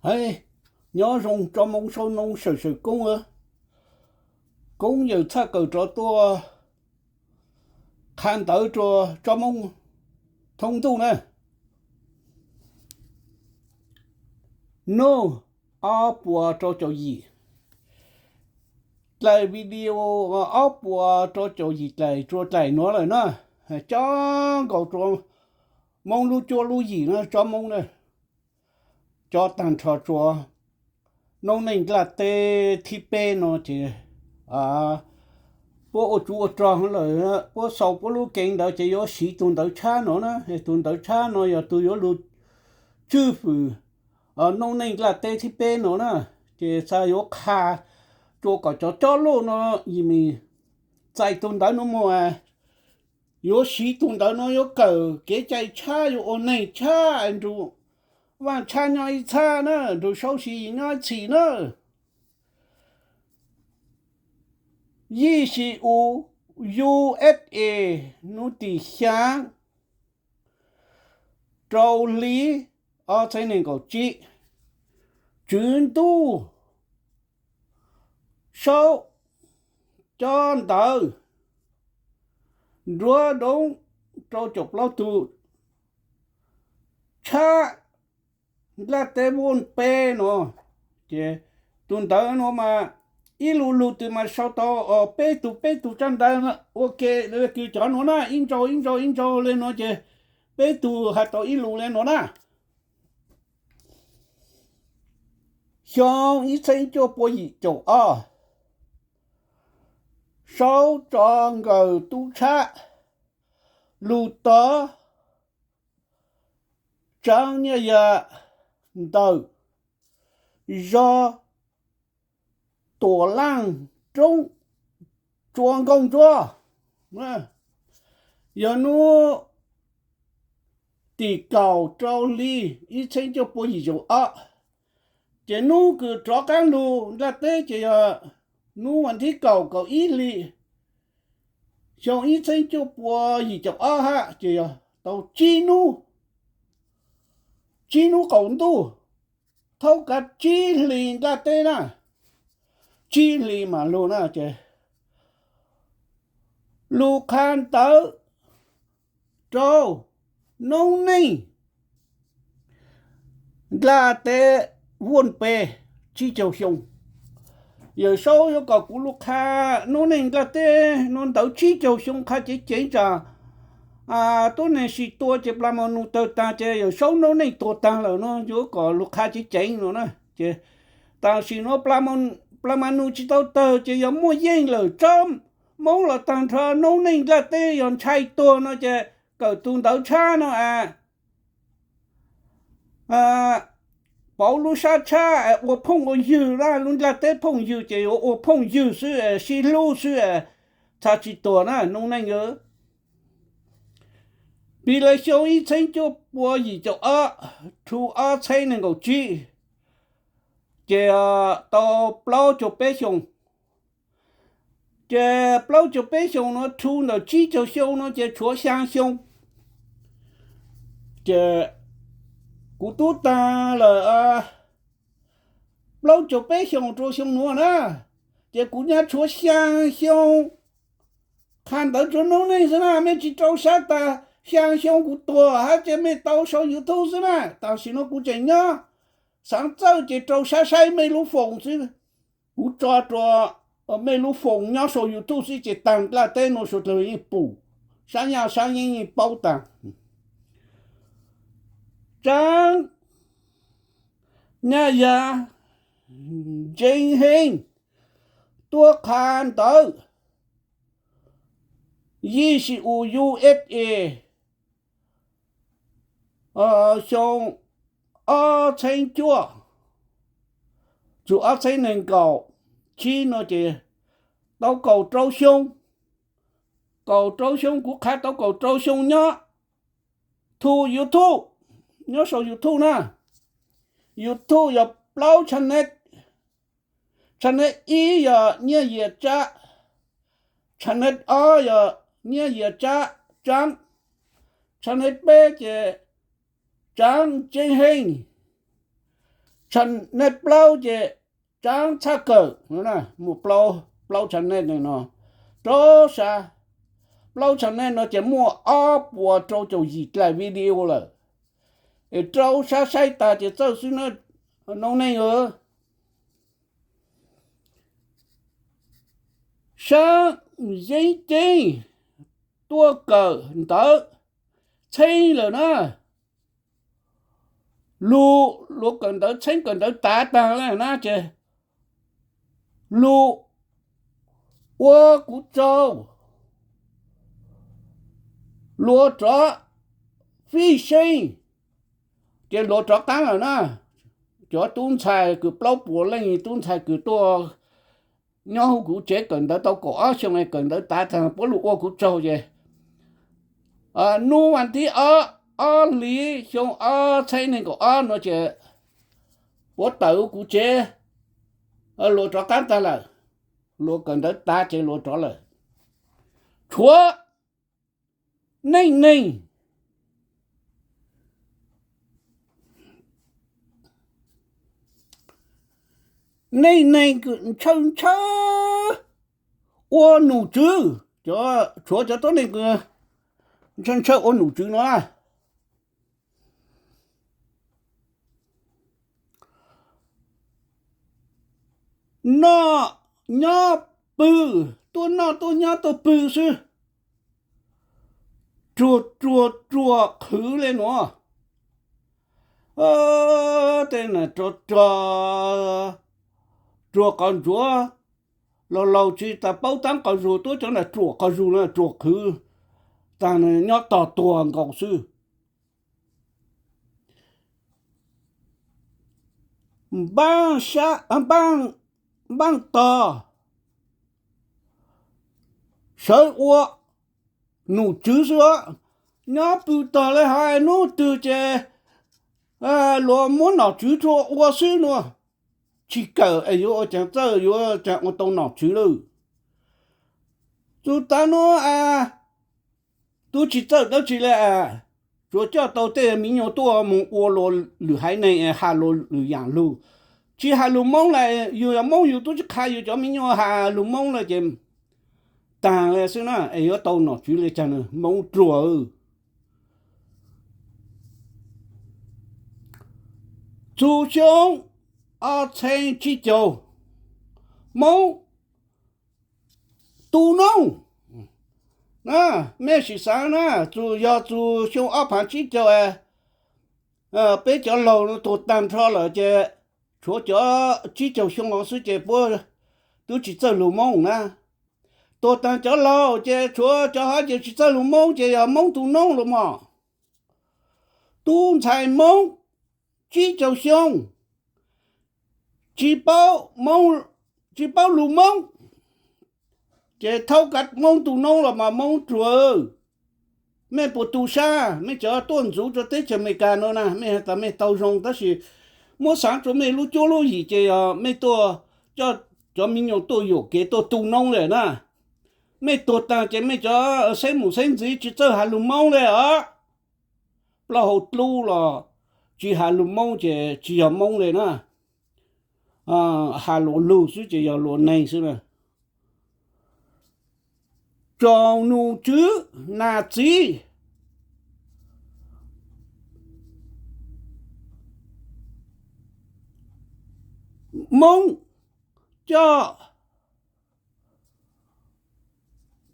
Nyob zoo tsob Moob saub noob sawm sawm koob, koob yawm txhaj kawm rov tuaj qha ntawv rua tsob Moob thoob ntuj na. Nub ob puas rau caum yim, dlaim video ob puas rau caum yim dlaim rua dlaim nuav lawm na, coj nkaus rua Moob lub cuab lub yim na tsob Moob na. Coj tag nrho rua noob neej nplaj teb thib peb no ces puab ua tsuv ua rog lawm, puab xaus puab lub keev ntawd ces yuav siv tug ntawv tshab no na. Tug ntawv tshab no yog tug yuav lug tswj fwm noob neej nplaj teb thib peb no na. Ces xav yuav qha rua kom cov cob luj no yim mim txais tug ntawv no moog, yuav siv tug ntawv no yuav kawm kev cai tshab, yuav ua neeg tshab, nrug vaaj tshab nyob ib txhab na, nrug saub si nyob ib txhis na. Yij si u U S A nub tim xyaa rau hli ob txheeb neeg nkaum tsib, tswv ntuj saub cob ntawv nruab doob rau caum plaub tug tshab nplaj teb vuj peb no. Ces tug ntawv no mas ib lug lug twg mas sau tau peb tug peb tug tsab ntawv ua ke, kws cov nuav na, ib ntsau ib ntsau ib ntsau le nuav ces peb tug has tau ib lug le nuav na. Xyoo ib txheeb cuaj pua yim caum ob, saub tso nkaws tub tshab lug tod tsaav nyaj yam ntawm zog Tuam Laaj Roob Tsua Nkooj Ntsuab. Yog nub tim kaum rau hli ib txheeb cuaj pua yim caum ob, ces nub kws rov qaab lug nplaj teb ces yog nub vas thib kaum kaum ib hli xyoo ib txheeb cuaj pua yim caum ob hab, ces yog tau tsib nub, tsib nub qaum ntuj, thaub kav tsib hli nplaj teb na, tsib hli mas lug na ces lug qha ntawv rau noob neej nplaj teb vuj peb tsib caug xyoo. Yawm saub yuav kom kuv lug qha noob neej nplaj teb nuav ntawv tsib caug xyoo qha ceev ceev tsam tuab neeg sim tua ces plas ma nus tawg taag ces yawm saub noob neej tuag taag lawm no yuav kom lug qha ceev ceev no na. Ces tam sim nuav plas ma nus tsi tau tawg ces yog muaj yeej lawm, tsob Moob los taag nrho noob neej nplaj teb yog ntshai tuag no ces kawm tug ntawv tshab no a, pauv lub sab tshab ua phooj ua ywg na, lub nplaj teb phooj ywg ces yuav ua phooj ywg xwb, sib hlub xwb, txha tsi tuag na noob neej. Pib le xyoo ib txheeb cuaj pua yim caum ob, rhu ob txheeb nees nkaum tsib, ces tau plaub caug peb xyoo. Ces plaub caug peb xyoo no rhu ntawm tsib caug xyoo no ces tshuav xyaa xyoo. Ces kuv tub taag lawm plaub caug peb xyoo rua xyoo nuav na, ces kuv nyab tshuav xyaa xyoo qha ntawv rua noob neej xwb na, mej tsi rau sab tas xyaa xyoo kuv tuag hab ces mej tau sau YouTube xwb na. Tam sim no kuv tseem nyob xaav txawj ces rau sab saib mej lub foos xwb. Kuv tso rua mej lub foos nyob sau YouTube xwb ces taag nplaj teb nuav suav dlawg yeej pum, sab nyaj sab yeeb yeej paub taag. Tsaab Nyaj Yaj Ntseeb Heej tuaj qha ntawv yij si u U S A xyoo ob txheeb cuaj, txug ob txheeb nees nkaum tsib no ces tau kaum rau xyoo. Kaum rau xyoo kuv qha tau kaum rau xyoo nyob thu YouTube, nyob sau YouTube na. YouTube yog plaub channel. Channel ib yog Nyiaj Yias Tsab, channel ob yog Nyiaj Yias Tsab Tsaab, channel peb ces Tsaab Tseeb Heej, Channel plaub ces Tsaab Txhab Kawm, muaj plaub channel no, rau sab, plaub channel no ces muaj ob puas rau caum yim dlaim video lawm. Es rau sab saib tas ces txawj xwb na, noob neej. Saab Yeeb Ceeb tuaj kawm ntawv txheeb lawm na. Lug, luag kawm ntawv txheeb kawm ntawv tav taag le na ces lug ua kuv tsaug, luag rov fij seeb, ces luag rov qaab lawm na. Cov tub ntxhais kws plaub puas leej tub ntxhais kws tuaj nyob huv kuv tsev kawm ntawv tau kaum ob xyoo es kawm ntawv tav taag puab lug ua kuv tsaug ces nub vas thib ob, ob hlis xyoo ob txheeb neeg nkaum ob no ces puab tawm huv kuv tsev, luag rov qaab taag lawm, luag kawm ntawv tav ces luag rov lawm. Tshuav neej neeg, neej neeg ntshaw ntshaw ua num tswv, tshuav cov tuab neeg ntshaw ntshaw ua num tswv no na. Noj nyob pw, tuaj noj tuaj nyob tuaj pw xwb, ruam ruam ruam qhwv le nuav. Tej nam rog rog, ruam qos ntsuav, laus laus tsis tas paub taab qos zug, tuab cov nam ruam qos zug no ruam qhwv, taag nyob tog tuag nkaus xwb. Npaaj tog sawv ua num tswv xwb os. Nyob pw tog le hov, nub twg ces luag muab nom tswv rua ua xwb nua. Tsis kawm es yuav ua caag txawj, yuav caag ua tau nom tswv lawm. Tug tav nuav tub tsis txawj dab tsi le, tsuav coj tau tej me nyuam tuaj moog ua luas lwm haiv neeg, has luas lwm yaam lug. Tsis has lug Moob le, yug yog Moob yug tub tsi qha yug cov me nyuam has lug Moob le ces taag le xwb na, es yuav tau nom tswv le caag na, Moob ruam. Txug xyoo ob txheeb tsib caug, Moob tu noob. Mej sim xaav na, txug yog txug xyoo ob phaav tsib caug, peb cov laug tuag taag nrho lawm ces tshuav cov tsib caug xyoo xwb ces puab tub tsis txawj lug Moob na. Tuag taag cov laug ces tshuav cov hov ces tsis txawj lug Moob ces yog Moob tu noob los mas. Tub ntxhais Moob tsib caug xyoo tsis paub lug Moob ces thaub kav Moob tu noob los mas Moob ruam. Mej puas tu sab? Mej cov tuaj ntxuv rua teb chaws Amelikas no na, mej has tas mej tau zoo tab sis muab xaav rua mej lub cuab lub yim ces yog mej tuaj coj cov me nyuam tuaj yuam kev tuaj tu noob le na. Mej tuag taag ces mej cov xeeb mum xeeb ntxwv tsis txawj has lug Moob le os. Plaub hau dlub los tsis has lug Moob ces tsis yog Moob le na. Has luas lug xwb ces yog luas neeg xwb na. Tsaus num tswv nam txiv, Moob coj,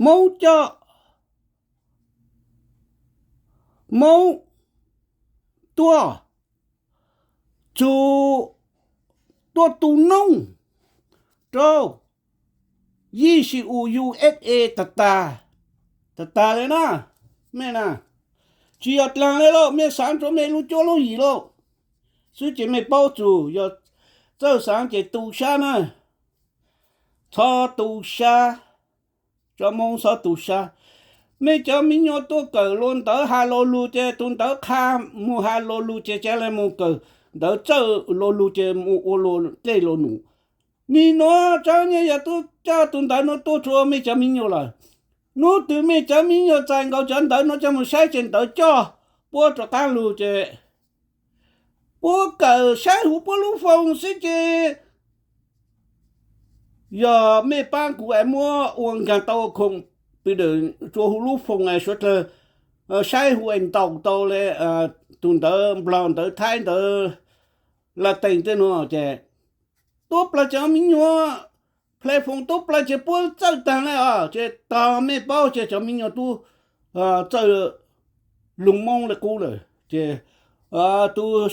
Moob coj, Moob tuaj, txug tuaj tu noob rau yij si u U S A tag tag, tag tag le na. Mej na, tsis yog dlaag le lauj, mej xaav rua mej lub cuab lub yim lauj xwb ces mej paub txug, yog txawj xaav ces tu sab na. Txhob tu sab, tsob Moob txhob tu sab. Mej cov me nyuam tuaj kawm luas ntawv has luas lug ces tug ntawv qha, moog has luas lug ces ca le moog kawm ntawv txawj luas lug ces moog ua luas dlej luas num. Nwg nuav tsaab nyaj yog tub coj tug ntawv nuav tuaj rua mej cov me nyuam lawm. Nub twg mej cov me nyuam txais nkaus cov ntawv nuav coj moog saib ces ntawv coj puab rov qaab lug ces Puab kawm saib huv puab lub foos xwb ces yog mej paab kuv es muab ua nkaag tau khoom pw dawm tsua huv lub foos es suav dlawg saib huv es ntaus tau le tug ntawv Nplog ntawv Thaib ntawv Latees tej nuav ces tuab plaag cov miv nyuas play foos tuab plaag ces puab txawj taag le os, ces tog mej paub ces cov miv nyuas tub txawj lug Moob le qub lawm ces tub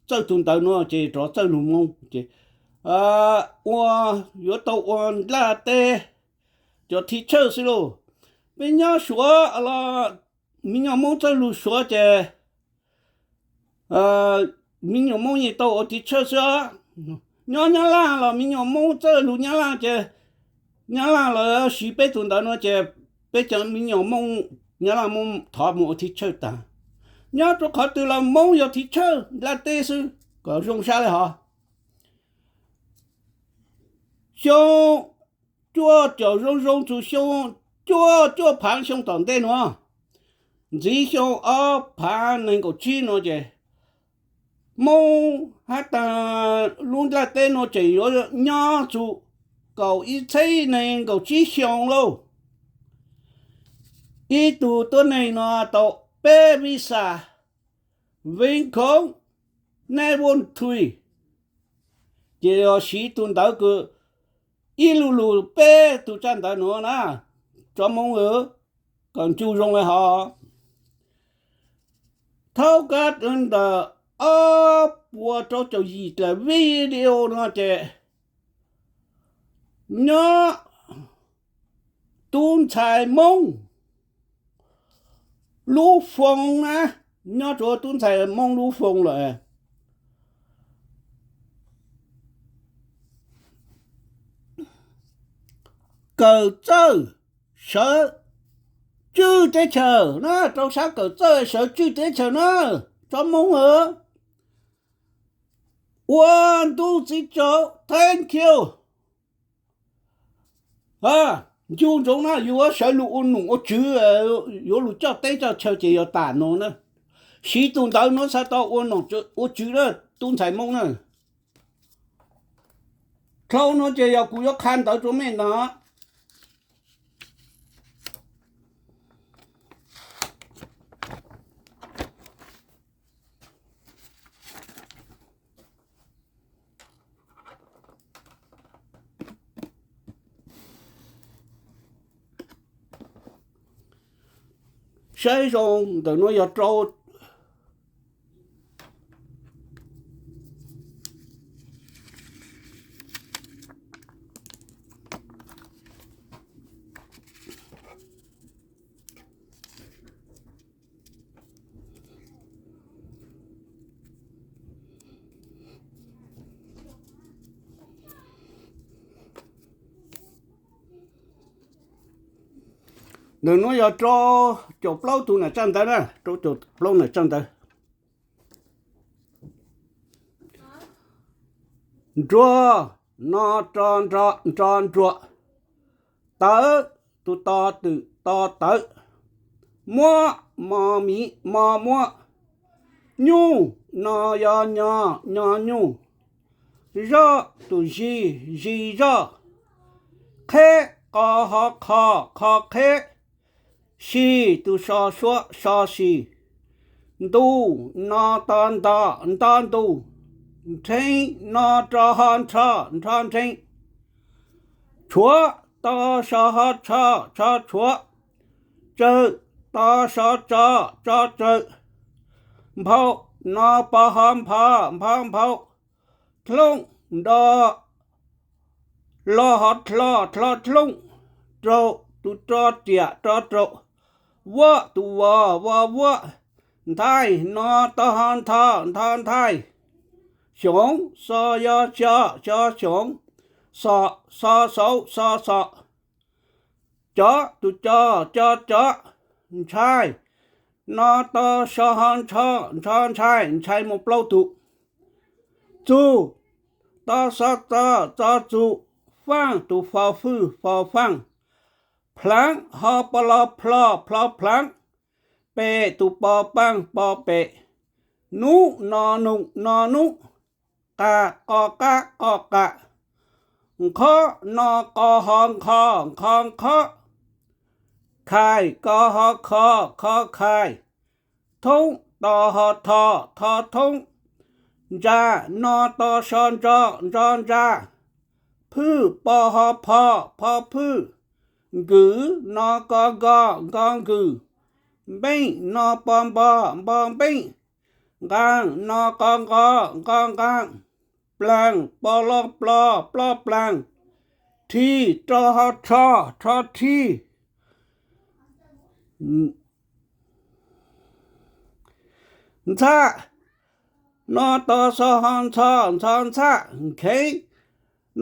txawj tug ntawv nuav ces rov txawj lug Moob ces ua yuav tau ua nplaj teb cov teacher xwb lauj. Peb nyob Suav los miv nyuas Moob txawj lug Suav ces miv nyuas Moob yeej tau ua teacher xwb os. Nyob Nyab Laj los miv nyuas Moob txawj lug Nyab Laj ces Nyab Laj los siv peb tug ntawv nuav ces peb cov miv nyuas Moob Nyab Laj Moob thov moog ua teacher taag. Nyob rua qhov twg los Moob yog teacher nplaj teb xwb kom zoo sab le hov. Xyoo cuaj caum zoo zoo txug xyoo cuaj cuaj phaav xyoo tom ntej nuav, ntxiv xyoo ob phaav neeg nkaum tsib nuav ces Moob hab taag lub nplaj teb nuav tseem yuav nyob txug kaum ib txheeb neeg nkaum tsib xyoo lauj. Ib tug tuab neeg nuav tau peb visa, Vinh Khống, Nai Vôn Thuy, ces yog siv tug ntawv kws ib lu lug peb tug tsaj ntawv nuav na, tsob Moob, kom ncu zoo le hov. Thaub kab ntawm ob puas rau caum yim dlaim video nuav ces nyob tub ntxhais Moob lub foos na, nyob rua tub ntxhais Moob lub foos lawm. Kawm txawj sawv tswj teb chaws na, rau sab kawm txawj sawv tswj teb chaws na, tsob Moob. Ua ntu txiv tsaus, thank you. Ncu ntsoov na, yuav sawv lug ua nom ua tswv, yuav lug coj teb coj chaw ces yog tam nuav na. Siv tug ntawv nuav xaav tau ua nom ua tswv na, tub ntxhais Moob na. Dlhau nuav ces yog kuv yuav qha ntawv rua mej ntag. Saib zoo ntawm nuav yog rau Ntawm nuav yog rau caum plaub tug nam tsaj ntawv na, rau caum plaub nam tsaj ntawv. Nruag, no ro nro, nro nruag. Tawv, tus to twm, to tawv. Muab, mo miv, mo muab. Nyuj, no yo nyo, nyo nyuj. Zoj, tus zis, zis zoj. Qheb, qo ho qho, qho qheb. Si, tus so suab, so si. Ntu, no to nto, nto ntu. Nrheev, no ro ho nrho, nrho nrheev. Tshuav, to so ho tsho, tsho tshuav. Tsawm, to so tso, tso tsawm. Nphau, no po ho npho, npho nphau. Thlooj, nro lo ho dlho, dlho thlooj. Raum, tus ro riam, ro raum. Vuab, tus vos, vos vuab. Nthaij, no to ho ntho, ntho nthaij. Xyoov, xo yo xyo, xyo xyoov. Xom, xo xauv, xo xom. Cov, tus co, co cov. Ntshai, no to so ho ntsho, ntsho ntshai, ntshai muaj plaub tug. Txug, to xo txo, txo txug. Faaj, tus fo fwj, fo faaj. Plhaav, ho po lo plho, plho plhaav. Pem, tus po paaj, po pem. Nub no num no nub, qa qo qab qo qam, nqhob no qo ho nqho nqho nqhob, khais ko ho kho kho khais, thoob to ho tho tho thoob, ntsa no to so ntso ntso ntsa, phwj po ho pho pho phwj, nkws no ko nko nko nkws, npeej no po npo npo npeej, nqaas no qo nqo nqo nqaas, plaas po lo plo plo plaas, rhi ro ho rho rho rhi, ntxhaj no to xo ho ntxho ntxho ntxhaj, nkheev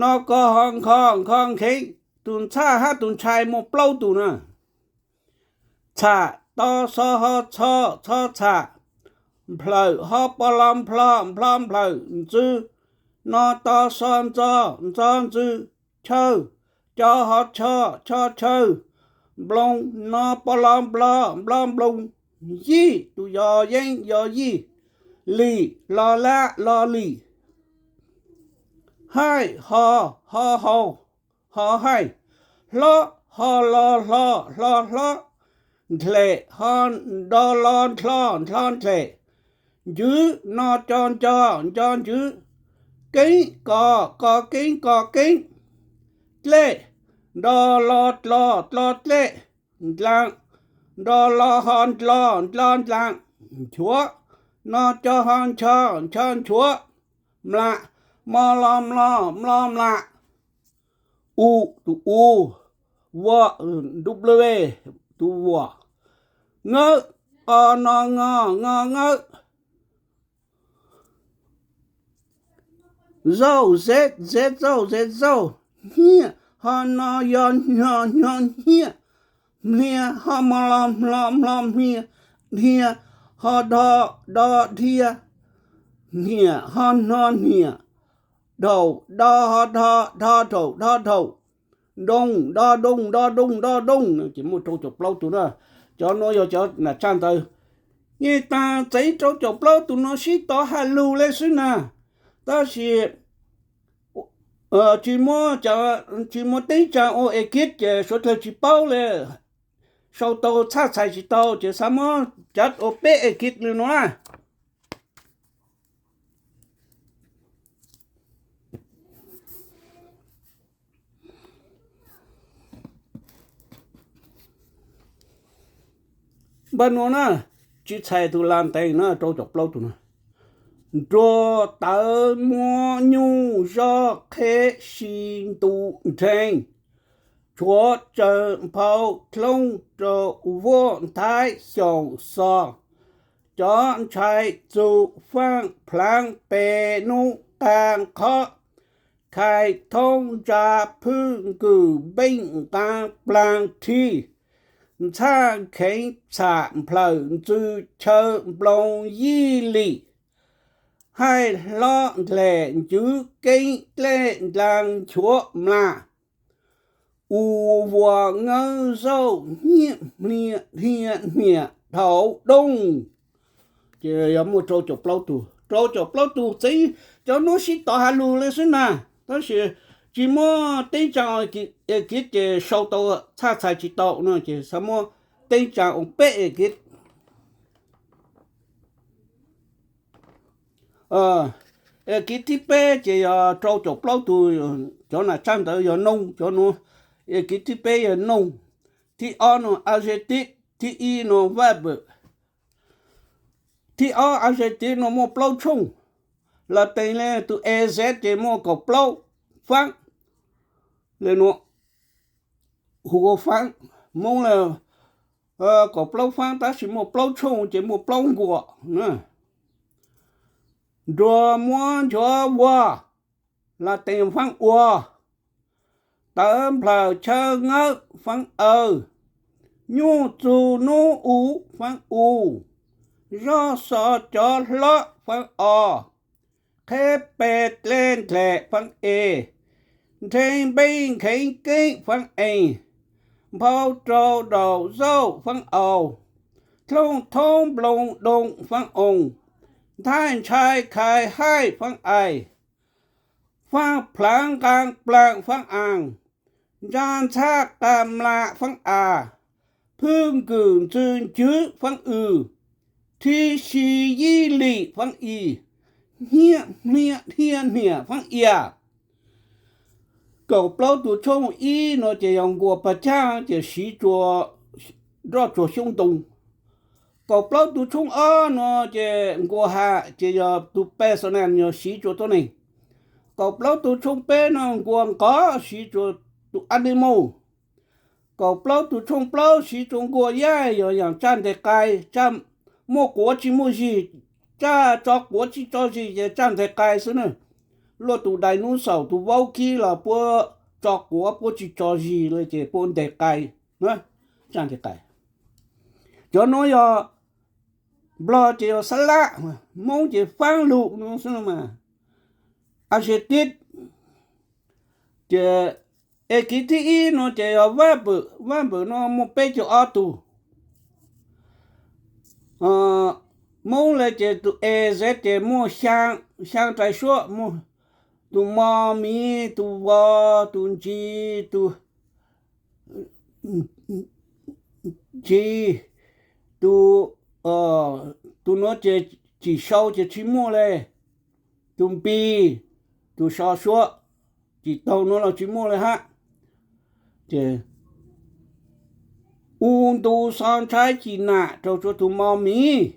no ko ho nkho nkho nkheev. Tus ntxhaj hab tus ntshai muaj plaub tug na. Txham to xo ho txho txho txham, nplhawm ho po lo nplho nplho nplhawm, ntxw no to xo ntxo ntxo ntxw, chaw co ho cho cho chaw, nploos no po lo nplo nplo nploos, yij tus yos yeeb yos yij, lim lo lab lo lim, haij ho ho haus ho haij, hlob ho lo hlo hlo hlob, ndlem ho do lo nthlo nthlo ndlem, ntswv no co nco nco ntswv, keeb ko ko keeb ko keeb, dlej do lo dlo dlo dlej, ndlaas do lo ho ndlo ndlo ndlaas, nchuav no co ho ncho ncho nchuav, mlam mo lo mlo mlo mlam, u tus u, vuam w tus vuam, ngawb o no ngo ngo ngawb, zauj zeb zeb zauj zeb zauj, hnyiab ho no yo nyo nyo hnyiab, hmlia ho mo lo hmlo hmlo hmlia, dhia ho do do dhia, hniam ho hno hniam, dhaum do ho dho dho dhaum dho dhaum, dooj do dooj do dooj do dooj. Ces muaj rau caum plaub tug na. Cov nuav yog cov nam tshaj ntawd. Yeej taag txav rau caum plaub tug nuav sib tov has lug le xwb na. Tab sis tsis muaj, tsis muaj teeb tsaa ua ekis ces suav dlawg tsis paub le. Sau tau txhaj txhais tsis tau ces xaav muab cav ua peb ekis le nuav na. Npaj nuav na, tsis txhais tug las ntees na, rau caum plaub tug na. Nruas tawv muab nyuj zog qheb si ntu nrheeg, tshuav tsaws nphau dloob rau vuag nthaib xyoos xos, cov ntshai txug faaj plhaav pes nub qaa qhob, khais thoob ntsa phwj nkws npeej nqaa plaag rhij, ntxhaj kheev txham nplhawm ntxw chaw nploos yij lim, haij hlob ndlem ncuv keeb dlej ndlaag nchuav mlam, u vuas ngawb zauj hnyiab hmlia dhia hniam dhau dooj. Ces yog muaj rau caum plaub tug, rau caum plaub tug txav cov nuav sib tov has lug le xwb na. Tab sis tsis muaj teeb tsaa ekis ces sau tau txhaj txhais tsis tau no ces xaav muab teeb tsaa ua peb ekis. Ekis thib peb ces yog rau caum plaub tug, cov nam tshaj ntawd yog noog, cov nuav. Ekis thib peb yog noog, thib ob no adjective, thib ib no verb. Thib ob adjective no muaj plaub tshooj, las tees le tus es ces muaj kaum plaub faab, le nuav hu ua faab, Moob le kaum plaub faab tab sis muaj plaub tshooj ces muaj plaub nkuas. Nruas muab nchuav vuag, las tees faab ua, tawv nplhawm chaw ngawb faab aw, nyuj txug nub u faab u, zog xos cov hlob faab o, qheb pes dlej ndlem faab e, nrheeg npeej kheev keeb faab ees, nphau rau daum zauj faab au, dlooj thoob nploos dooj faab oos, Nthaij ntshai khai haij faab ais, faab plaav nqaa plaam faab aas, ntsaa ntxhab qaa mlaam faab as, phwj nkwm ntxwg ncwg faab w, rhib si yib lim faab i, hnyiab hniab dhia hniam faab ia. Kaum plaub tug tshooj ib no ces yog nkuas pag caj ces siv rua nroj tsuag xyoob ntoo. Kaum plaub tug tshooj ob no ces nkuas has ces yog tus personal, yog siv rua tuab neeg. Kaum plaub tug tshooj peb no nkuas nqov siv rua tus animal. Kaum plaub tug tshooj plaub siv rua nkuas yaaj, yog yaam tsaj nteg qai, tsaj muaj quav tsi muaj zig, tsaj tso quav tsi tso zig ces tsaj nteg qai xwb na. Luaj tus dinosaur tus vaub kib los puab tso quav puab tsi tso zig le ces puab nteg qai, tsaj nteg qai. Cov nuav yog, Nplog ces yog xab lab, Moob ces faab lug no xwb mas. Adjective, ces, es kiv thib ib no ces yog verb, verb no muaj peb caug ob tug. Moob le ces tus es ces muaj xyaa, xyaa rais suab, muaj tus mo miv, tus vos, tus ntsis, tus ntsis, tus, tus nuav ces cim sau ces tsi muaj le, tus npis, tus so suab, cim taug nuav los tsi muaj le hab. Ces u ntu xo ntshai cim nam raug rua tus mo miv.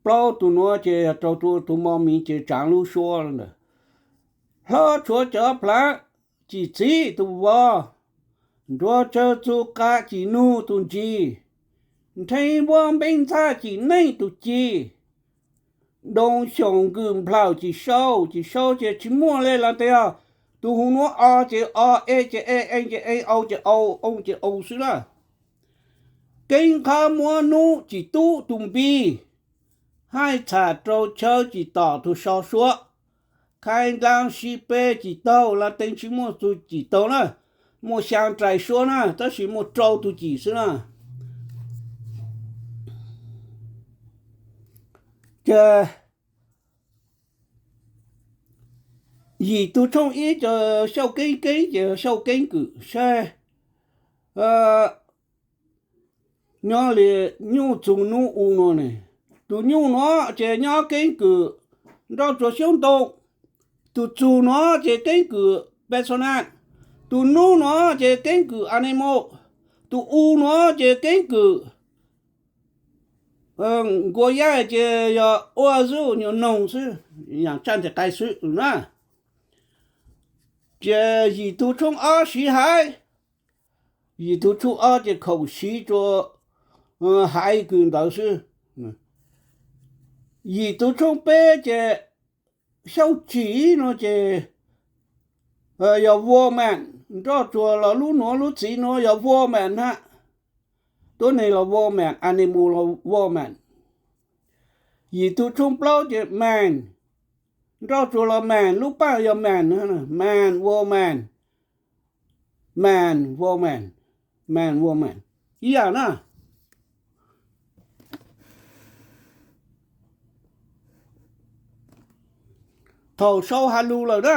Plaub tug nuav ces yog raug rua tus mo miv ces tsaav lub suab ntawd. Hlob tshuav cov plaav cim txiv tus vos, nruas tsawg txug qa cim nug tus ntsis, nrheev vuab npeeb ntxhab cim neej tus ci, doog xyoom nkwm nplhaum cim sau, cim sau ces tsi muaj le los tes yog tus hu nuav o ces o, e ces e, e ces e, au ces au, oo ces au xwb lawm. Keeb qhab muab nub cim tub tus npis, haij txham rau chaw cim tom tus so suab, khai ntaag si pe cim taug, los tes tsi muaj txug cim taug na, muaj xyaa rais suab na, tab sis muaj rau tug cim xwb na. Ces yim tug tshooj ib ces xauj keeb keeb ces xauj keeb kwm saib, nyob li nyuj txug nub u no ne. Tus nyuj nuav ces nyob keeb kwm nroj tsuag xyoob ntoo. Tus txug nuav ces keeb kwm personal. Tus nub nuav ces keeb kwm animal. Tus u nuav ces keeb kwm nkuas yaaj ces yog ua zuj nyuas noog xwb, yaam tsaj nteg qai xwb na. Ces yim tug tshooj ob siv haiv, yim tug tshooj ob ces khoom siv rua haiv kws ntawd xwb. Yim tug tshooj peb ces xauj tsim no ces yog woman, nroj tsuag los lub nuav lub txiv nuav yog woman hab. Tuab neeg los woman, animal los woman. Yim tug tshooj plaub ces man, nroj tsuag los man, lub paaj yog man, man, woman, man, woman, man, woman, ib yaam na. Thaum sau has lug lawm na,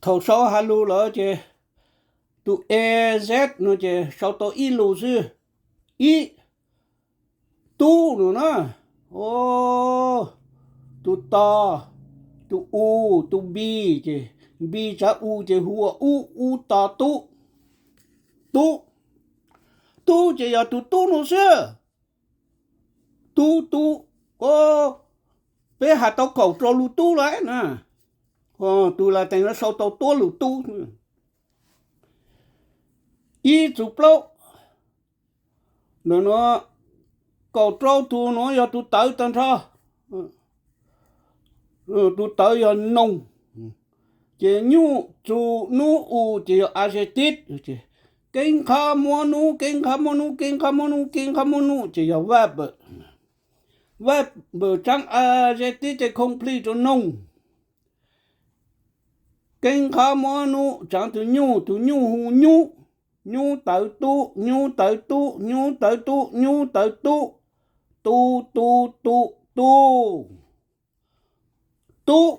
thaum sau has lug lawm ces tus e z no ces sau tau ib lug xwb. Ib, tub no na, tus to, tus u, tus npi, ces npi tsav u ces hu ua ub, ub to tub. Tub, tub ces yog tus tub no xwb. Tub, tub, peb has tau kaum rau lug tub lawm na. Tus Latin no sau tau tuab lug tub. Ib txug plaub, ntawm nuav kaum rau tug nuav yog tug tawv tag nrho. Tug tawv yog noun, ces nyuj txug nub u ces yog adjective. Keeb qhab muab nub, keeb qhab muab nub, keeb qhab muab nub, keeb qhab muab nub ces yog verb. Verb tsaav adjective ces complete rua noun. Keeb qhab muab nub tsaav tug nyuj, tug nyuj hu nyub. Nyub tawv tub, nyub tawv tub, nyub tawv tub, nyub tawv tub. Tub, tub, tub, tub. Tub.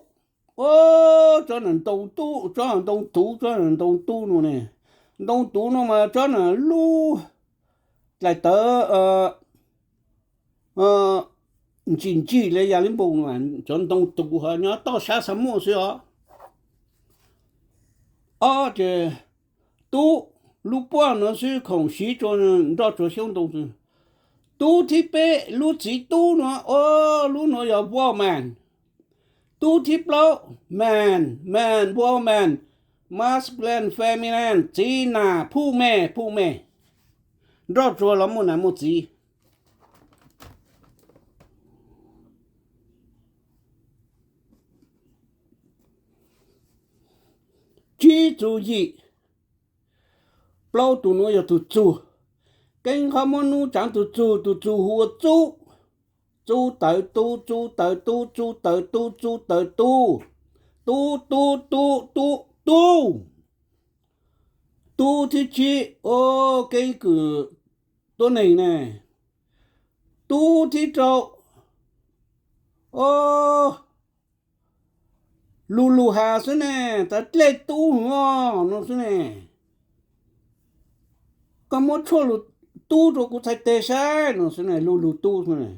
Tsob ntoo tub, tsob ntoo tuv, tsob ntoo tub no ne. Ntoo tuv no mas tsob na lub dlaim tawv ntsim ntsim li yam li npus, cov ntoo tuv ho nyob toj sab xa muaj xwb os. Ob ces tub, lub puaj no xwb khoom siv rua nroj rua xyoob ntoo xwb. Tub thib peb, lub txiv tub no, o, lub no yog woman. Tub thib plaub, man, man, woman, masculine, feminine, txiv nas, phuj mej, phuj mej. Nroj rua los muaj nas muaj txiv. Tsib txug yim, plaub tug nuav yog tug txug. Keeb qhov muab nub tsaav tug txug, tug txug hu ua txub. Txub tawv tub, txub tawv tub, txub tawv tub, txub tawv tub. Tub, tub, tub, tub, tub. Tub thib tsib, o, keeb kwm tuab neeg ne. Tub thib rau, o, lug lug has xwb ne, tas dlej tub hwv os no xwb ne. Koj muab tshuaj lug tub rua kuv txhais teg saib no xwb ne, lug lug tub xwb ne.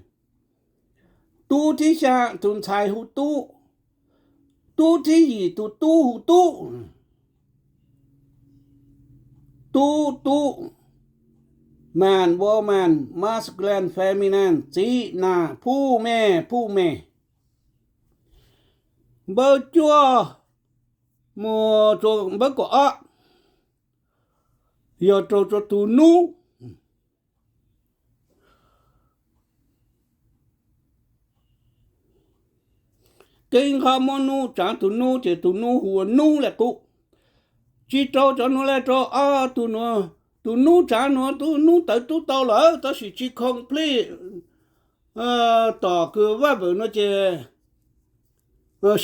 Tub thib xyaa tug ntxhais hu tub. Tub thib yim tug tub hu tub. Tub, tub, man, woman, masculine, feminine, txiv nas, phuj mej, phuj mej. Npawb cuaj mus rua npawb kaum ob yog rau rua tug nub. Keeb qhov muab nub tsaav tug nub ces tug nub hu ua nub le qub. Tsi rau cov nuav le rau ob tug nuav, tug nub tsaav nuav tub nub tawv tub tau lawm tab sis tsi complete, tom kws verb no ces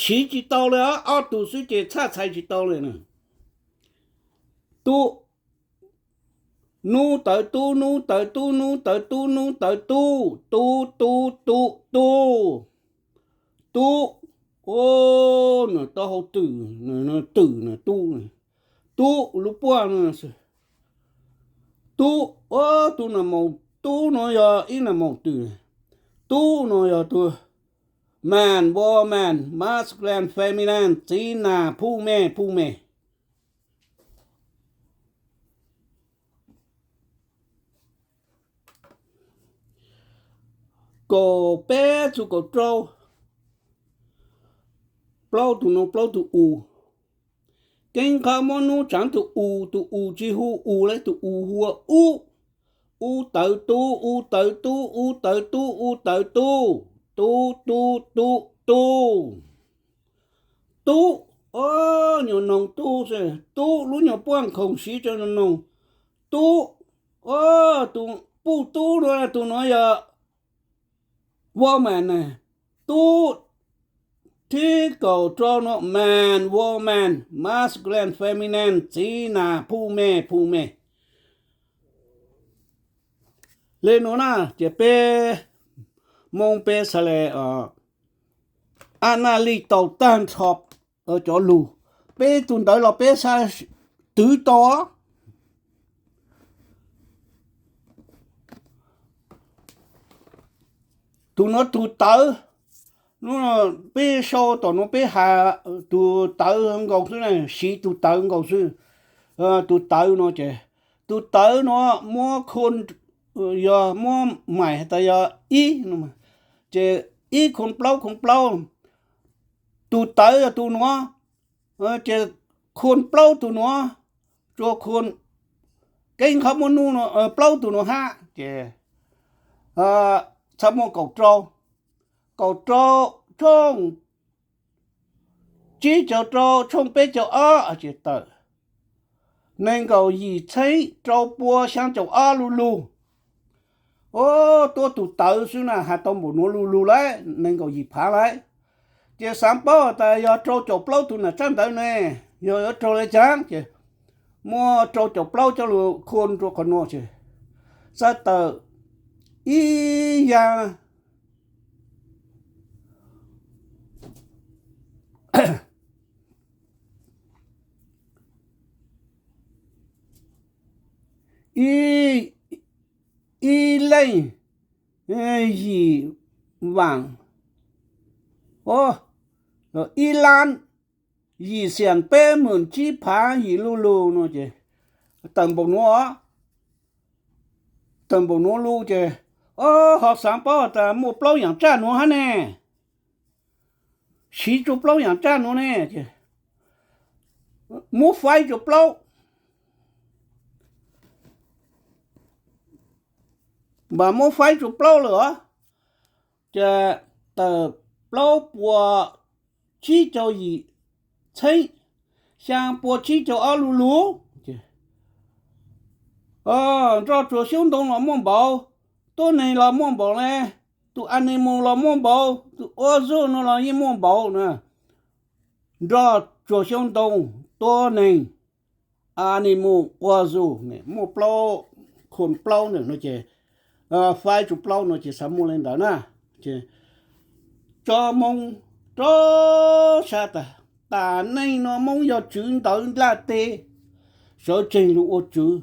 siv tsi tau le, ob tug xwb ces txhaj txhais tsi tau le na. Tub, nub tawv tub, nub tawv tub, nub tawv tub, nub tawv tub, tub, tub, tub, tub. Tub, o, nws taub hau twm, twm na tub. Tub lub puaj no, tub, o, tub na maus, tub no yog ib na maus twm. Tub no yog tug man, woman, masculine, feminine, txiv nas, phuj mej, phuj mej. Kaum peb txug kaum rau, plaub tug nuav plaub tug u. Keeb qhov muab nub tsaav tug u, tug u tsi hu u le, tug u hu ua ub. Ub tawv tub, ub tawv tub, ub tawv tub, ub tawv tub. Tub, tub, tub, tub. Tub, o, nyuas noog tub xwb, tub lub nyuas puaj khoom siv rua noog. Tub, o, tug puj tub nuav, tug nuav yog woman na. Tub thib kaum rau nuav man, woman, masculine, feminine, txiv nas, phuj mej, phuj mej. Le nuav na ces peb Moob peb xaav le, a, naj lij tau tag nrho cov lug, peb tug ntawv los peb xaav twv tau. Tug nuav tug tawv, peb sau tom nuav peb has tug tawv nkaus xwb na, siv tug tawv nkaus xwb. Tug tawv no ces, tug tawv no muab khon, yog muab maim has tas yog ib, ces ib khon plaub khon plaub. Tug tawv yog tug nuav, ces khon plaub tug nuav, rua khon, keeb qhov muab nub, plaub tug nuav hab ces txhaj muaj kaum rau, kaum rau, tshooj tsib caug rau, tshooj peb caug ob ces tawm nees nkaum yim txheeb rau pua xyaa caum ob lu lug. O, tuab tug tawv xwb na has tau npaum nuav lu lug lawm, nees nkaum yim phav lawm. Ces xaav paub tas yog rau caum plaub tug nam tsab ntawv ne, yog yuav raug le caag ces muab rau caum plaub coj lug khon rua qhov nuav ces txhaj tawm ib ya ib leej yim vaam, ib lab yim xiam peb mum tsib phav yim lu lug no ces tawm npaum nuav, tawm npaum nuav lug ces, o, ho xaav paub tas muaj plaub yaam tsaj nuav hab ne, siv rua plaub yaam tsaj nuav ne, muab faib rua plaub, npaum muab faib rua plaub lawm os, ces tawm plaub puas tsib caug yim txheeb, xyaa puas tsib caug ob lu lug. Nroj tsuag xyoob ntoo los muaj npaum, tuab neeg los muaj npaum le, tus animal los muaj npaum, tus ua zug no los yeej muaj npaum na. Nroj tsuag xyoob ntoo, tuab neeg, animal, ua zug, muaj plaub, khuam plaub ntawm no ces, faib rua plaub no ces xaav muaj le ntawd na. Ces tso moo rau sab tas, tas neej no Moob yog tswv ntawv nplaj teb, sawv tsees lug ua tswv.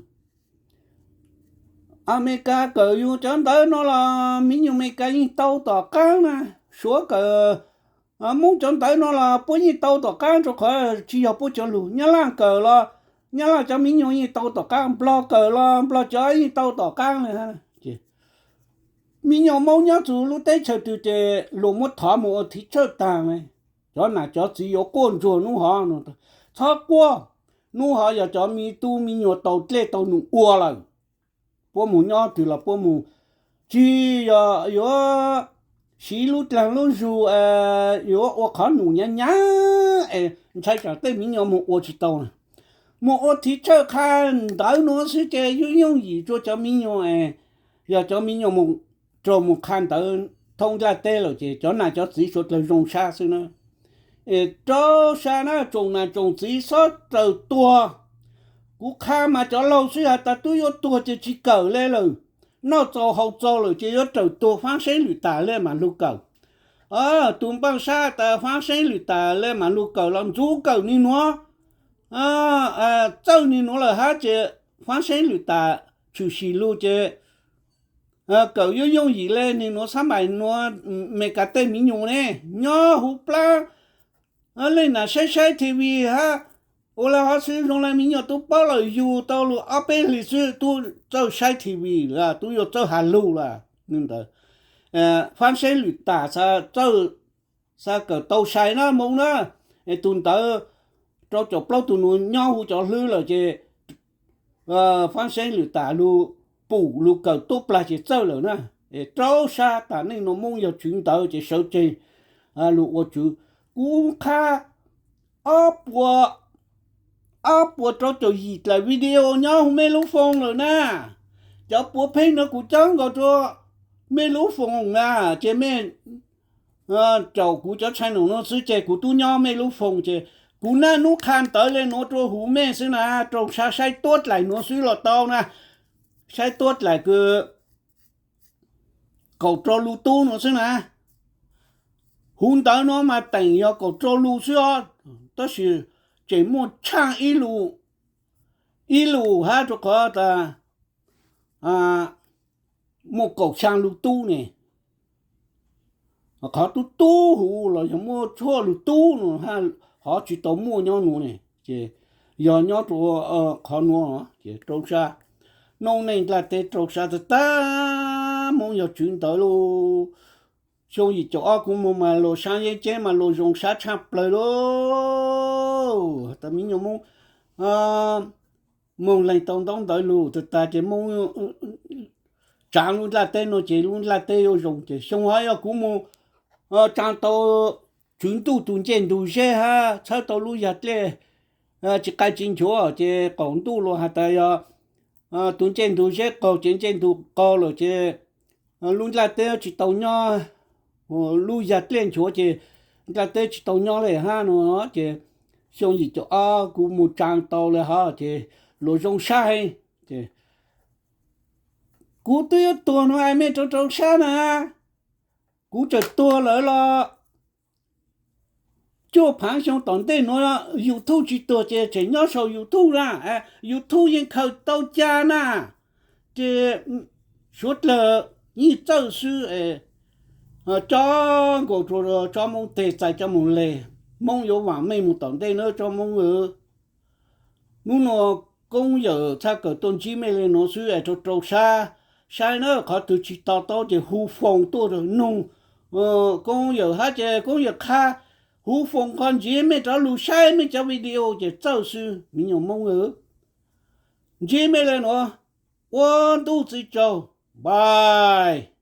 Amelikas kawm yug cov ntawv no los miv nyuas Amelikas yeej tau tom qaab na. Suav kawm Moob cov ntawv no los puab yeej tau tom qaab rua qhov tsi yog puab cov lug. Nyab Laj kawm los Nyab Laj cov miv nyuas yeej tau tom qaab, Nplog kawm los Nplog cov yeej tau tom qaab le. Miv nyuas Moob nyob txug lub teb chaws twg ces luas muab thov mus ua thib tsawj taag le. Cov nam cov txiv yuav quaj ntsuag nub hov, txhob quaj, nub hov yog cov miv tub miv nyuas tau dlej tau num ua lawm. Puab mus nyob twg los puab mus, tsi yog yuav siv lub dlaag lub zug, yuav ua qhov num nyaav nyaav es ntshai tsam tej miv nyuas mus ua tsi tau na. Mus ua thib tsawj qha ntawv nuav xwb ces yooj yooj yim rua cov miv nyuas. Yog cov miv nyuas mus, raug mus qha ntawv thoob nplaj teb lawm ces cov nam cov txiv suav dlawg zoo sab xwb na. Es rau sab na tsoom nam tsoom txiv xob raws tuag. Kuv qha mas cov laug xwb has tas tub yuav tuag ces tsi kawm le lawm. Noj txaus haus txaus lawm ces yuav raws tuag, faab seeb lwm tas le mam lug kawm. Tus npaaj sab tas faab seeb lwm tas le mam lug kawm los ntxuv kawm nwg nuav, txawj nwg nuav lawm hab ces faab seeb lwm tas tshwm sim lug ces kawm yooj yooj yim le nwg nuav xab mais nuav. Meskas tej miv nyuas ne nyob huv plab leej nam saib saib TV hab ua le hov xwb zoo le miv nyuas tub paub lawm yug tau lug ob peb hlis xwb tub txawj saib TV lawm, tub yuav txawj has lug lawm. Ntawd faab seeb lwm tas xav kawm tau sai na Moob na. Es tug ntawd rau caum plaub tug nuav nyob huv cov hlwb lawm ces faab seeb lwm tas lug pum lug kawm tub plag ces txawj lawm na. Es rau sab tas neej nuav Moob yog tswv ntawv ces sawv tsees lug ua tswv. Kuv qha ob puas, ob puas rau caum yim dlaim video nyob huv mej lub phone lawm na. Cov puav pheej nuav kuv cob nkaus rua mej lub phone na, ces mej caum kuv cov channel nuav xwb ces kuv tub nyob mej lub phone ces kuv naj nub qha ntawv le nuav rua huv mej xwb na. Rau sab saib tuab dlaim nuav xwb los tau na. Saib tuab dlaim kws kaum rau lug tub nuav xwb na. Huv ntawv nuav mas teem yog kaum rau lug xwb os, tab sis tseem muaj tshaaj ib lug, ib lug hab rua qhov tas muaj kaum xyaa lug tub ne. Qhov tub tub huv los yog muaj tshuaj lug tub nuav hov tsis tau muaj nyob nuav ne. Ces yog nyob rua qhov nuav ces rau sab, noob neej nplaj teb rau sab tag tag, Moob yog tswv ntawv lauj. Xyoo yim caum ob kuv moog mas luas saab yeeb ceeb mas luas zoo sab tshaj plawg lauj. Tas miv nyuas Moob moog leeg tau ntaub ntawv lug tag tag ces Moob tsaav lub nplaj teb nuav ces lub nplaj teb yuav zoo. Ces xyoo hov yog kuv moog tsaa tau tswv ntuj tus ncej ntug zeb hab txhawb tau lub yag dlej tsis qaij tsis nchuav ces qaum ntuj luas has tas yog tus ncej ntug zeb qaug ces ncej ntug qaug lawm ces lub nplaj teb tsis tau nyob, lub yag dlej nchuav ces nplaj teb tsis tau nyob le hab no. Ces xyoo yim caum ob kuv moog tsaa tau le hov ces luas zoo sab heev. Ces Kuv twb yuav tuag no es mej rau rau sab na. Kuv tseem tuag lawm los cuaj phaav xyoo tom ntej nuav YouTube tsis tuag ces tseem nyob sau YouTube na. YouTube yeej khaws tau ca na. Ces suav dlawg yeej txawj xwb, cob nkaus rua tsob Moob teg txais coj moog le. Moob yuav vaam mej moog tom ntej nawb tsob Moob. Nub nua koob yawm txhaj kawm tuaj ntsib mej le nuav xwb es rau rau sab, saib na qhov twg tsis to taub ces hu foos tuaj rua noog koob yawm hab ces koob yawm qha hu foos qhov ntsiv mej rov lug saib mej cov video ces txawj xwb me nyuam Moob. Ntsib mej le nuav, ua ntuj txiv tsaug, bye.